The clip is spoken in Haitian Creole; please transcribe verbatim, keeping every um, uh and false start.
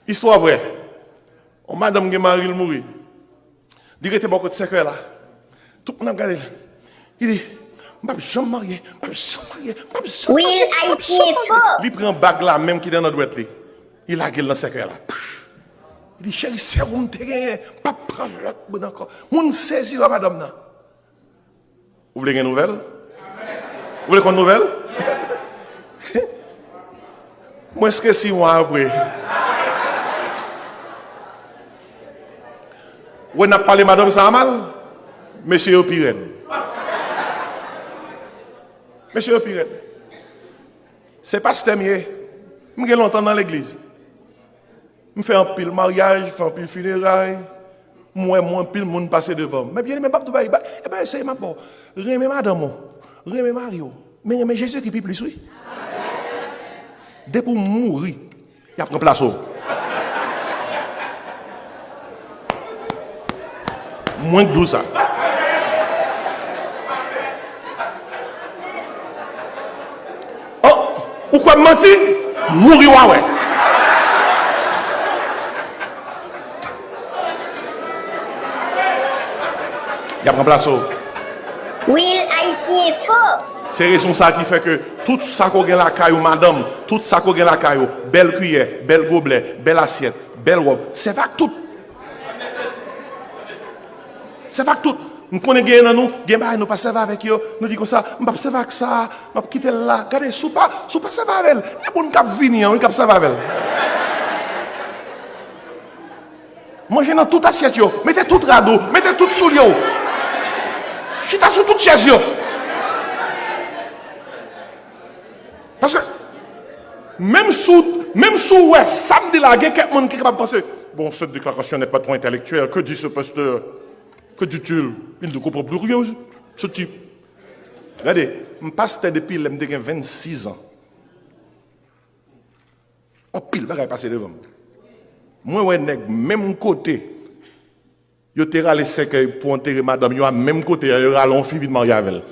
Istwa vrè. Yon madanm gen mari l mouri. Li rete bò kot sèkèy la. Tout moun ap gade l. Li di, "M p ap janm marye, m p ap janm marye, m p ap janm marye, m p ap janm marye." Li pran bag la menm ki te nan dwèt li. Li lage l nan sèkèy la. Li di, "Cheri, sè ou m te genyen, m p ap pran lòt moun ankò." Moun sezi wè madanm nan. Ou vle gen nouvèl? Ou vle konn nouvèl? Mwens ke sis mwa apre. Wè n ap pale madanm sa a mal, mesye yo pi rèd. Mesye yo pi rèd. Se pastè m ye. M gen lontan nan legliz. M fè anpil maryaj, fè anpil fineray. M wè mwen anpil moun pase devan m. Men byeneme, m p ap di w bagay, e bagay serye m ap ba w. Renmen madanm ou, renmen mari w, men renmen Jezikri pi plis, wi. Depi w mouri, y ap ranplase w. Mwen k di w sa. Oh, ou kwè m manti? Mouri w a wè. Y ap ranplase w. Real Haïti Info. Se rezon sa ki fè ke tout sa ke w gen lakay ou, madanm, tout sa ke w gen lakay ou, bèl kiyè, bèl goblè, bèl asyèt, bèl wòb, sèvi ak tout. Sèvi ak tout. M konnen gen nan nou, gen bagay nou pa sèvi avèk yo. Nou di konsa, "M p ap sèvi ak sa, m ap kite l la." Gade, si w pa, si w pa sèvi avè l, gen moun k ap vini an, wi, k ap sèvi avè l. Manje nan tout asyèt yo, mete tout rad ou, mete tout soulye w. Chita sou tout chèz yo. Paske, menm si w, menm si w wè sa m di la, gen kèk moun ki kapab panse, "Bon, cette déclaration n'est pas trop intellectuelle. Que dit ce pasteur? Que dit-il? Il ne comprend plus rien, ce type." Gade, m pastè depi lè m te gen vennsis an. Anpil bagay pase devan m. Mwen wè nèg menm kote yo te rale sèkèy pou antere madanm yo a, menm kote a, yo rale yon fi vin marye avè l.